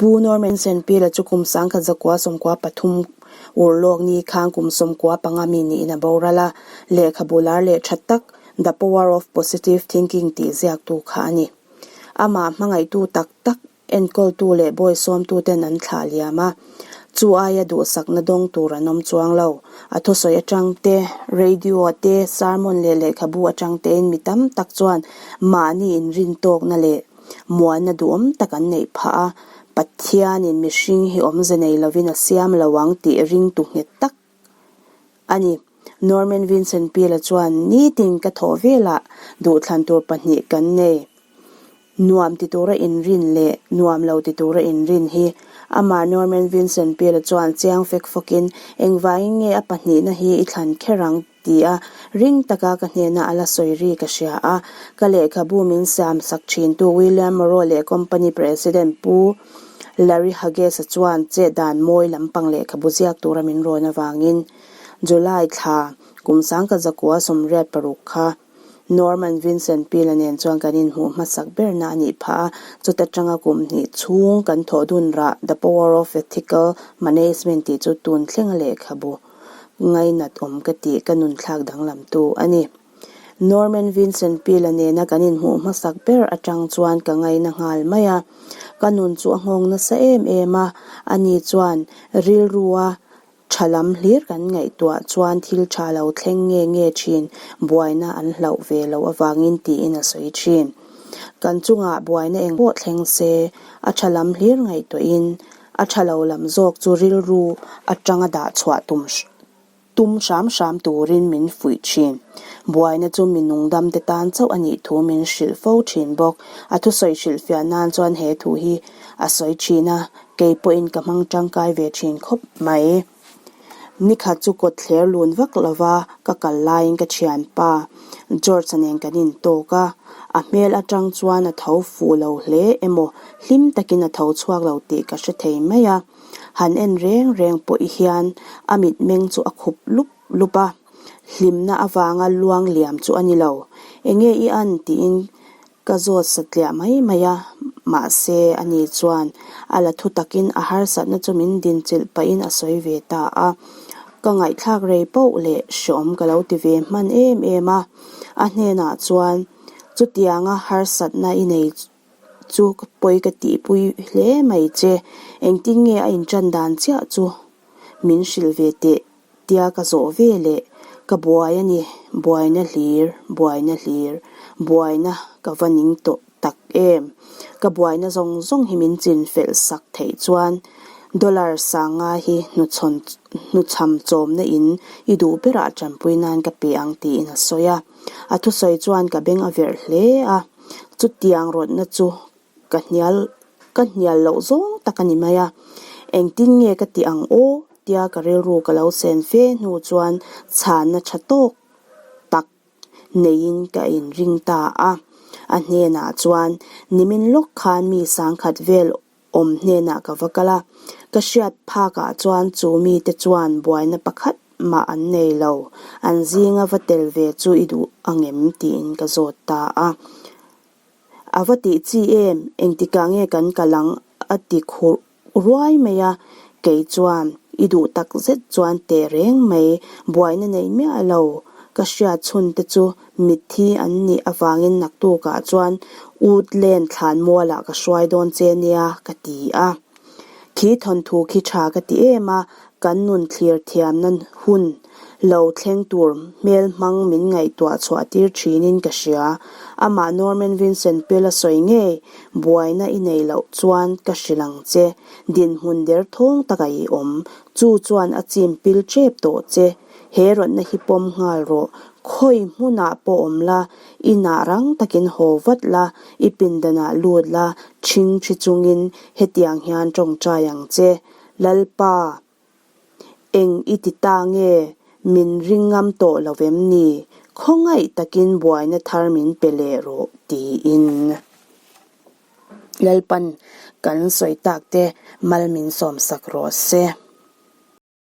Pu Norman Senpila chu kum 1993 urlawk ni khan kum 95 mi niin a boral a, lehkhabu lar leh tha tak The Power of Positive Thinking tih ziaktu kha a ni. Amah hmangaihtu tak tak enkawltu leh bawisawmtuten an thlah liam a, chu aia duhsakna dawng tur an awm chuang lo. A thusawi atang te, radio te, sermon leh lehkhabu atang tein mi tam tak chuan mahni inrintawkna leh muanna duhawm tak an neih phah a, Pathianin mihring hi awmze nei lovin a siam lo ang tih ringtu nghet tak a ni. Norman Vincent Peale chuan, Nitin ka thawh velah duhthlan tur pahnih kan nei. Nuam ti tura inrin leh nuam lo ti tura inrin hi. Amah Norman Vincent Peale chuan chiang fek fawkin, Engvangin nge a pahnihna hi i thlan kher ang? ti a, ring taka ka hnena a la sawi ri ka hria a. Ka lehkhabu min siam sak thintu William Morrow leh company president Pu Larry Hughes-a chuan chet dan mawi lampang lehkhabu ziak tura min rawn avangin July thla kum 1986 kha Norman Vincent Peale-a nen chuan kan inhmuh hmasak berna a nih phah a, chuta tanga kum hnih chhung kan thawh dun rah The Power of Ethical Management tih chu tun thlenga lehkhabu ngainat awm ka tih ka nunthlak danglamtu a ni. Norman Vincent Peale-a nena kan inhmuh hmasak ber atang chuan ka ngaina nghal mai a, ka nun chu a nghawng nasa em em a, ani chuan rilrua Tha lam hlir kan ngaihtuah chuan thil tha lo thleng nge nge thin, buaina an hlauh ve loh avangin tiin a sawi thin. Kan chungah buaina eng pawh thleng se, a tha lam hlir ngaihtuahin a tha lo lam zawk chu rilru atanga dah chhuah tum tum hram hram turin min fuih thin. Buaina chu mi nungdam te tan chauh a nih thu min hrilh fo thin bawk. A thusawi hrilhfiah nan chuan he thu hi a sawi thin a, Kei pawhin ka hmang tangkai ve thin khawp mai. Nikhat chu kawt thler lun vak lova ka kal laiin ka thianpa George-a nen kan intawk a, a hmel atang chuan a tho fuh lo hle emaw hlim takin a tho chhuak lo tih ka hre thei mai a. Han en reng reng pawh hian a mitmeng chu a khup lup lup a, hlimna avanga luang liam chu a ni lo. Enge i an tiin Ka zawt satliah mai mai a, mahse ani chuan a la thu takin a harsatna chu min dinchilh pahin a sawi ve ta a. Ka ngaihthlak rei poh leh hreawm ka lo ti ve hman em em a. A hnenah chuan chutianga harsatna i nei chu pawi ka tihpui hle mai che, engtin nge a inṭan dan chiah chu min hrilh ve teh tia ka zawh ve leh ka buai a ni, buaina hlir, buaina hlir, buaina ka va ning tawh tak em? Ka buaina zawng zawng hi min chin felh sak theih chuan dollar sanga hi hnuchhawn hnuchham chawmna in i duh berah tanpui nan ka pe ang tiin a sawi a. A thusawi chuan ka beng a verh hle a, chutiang rawtna chu Ka hnial ka hnial loh zawng tak a ni mai a, engtin nge ka tih ang aw tia ka rilru ka lo sen fe hnu chuan chhanna tha tawk tak neiin ka inring ta a. A hnenah chuan nimin lawk khan mi sangkhat vel awm hnenah ka va kal a, ka hriat phakah chuan chu mite chuan buaina pakhat mah an nei lo, an zinga va tel ve chu i duh angem tiin ka zawt ta a. A va tih chi em, engtikah nge kan kal ang a ti khurh ruai mai a, kei chuan i duh tak zet chuan teh reng mai, buaina nei miah lo, ka hriat chhun te chu mitthi an nih avangin naktukah chuan Woodland thlan mualah ka hruai dawn che nia ka ti a. Khi thawnthu khi tha ka ti em a, kan nun thlir thiamna hun lo thleng tur hmel hmang min ngaihtuah chhuah tir thinin ka hria. Amah Norman Vincent Peale a sawi ngei, Buaina i nei loh chuan ka hrilh ang che, dinhmun der thawng taka i awm, chu chuan a chim pil tep tawh che. He rawtna hi pawm nghal rawh, khawi hmunah pawh awm la, inah rang takin haw vat la, i pindanah lut la, ṭhing ṭhi chungin hetiang hian ṭawngṭai ang che, Lalpa, eng i ti ta nge, min ring ngam tawh lo vem ni? Khawngaih takin buaina thar min pe leh rawh, tiin. Lalpan kan sawi tak te mal min sawmsak rawh se.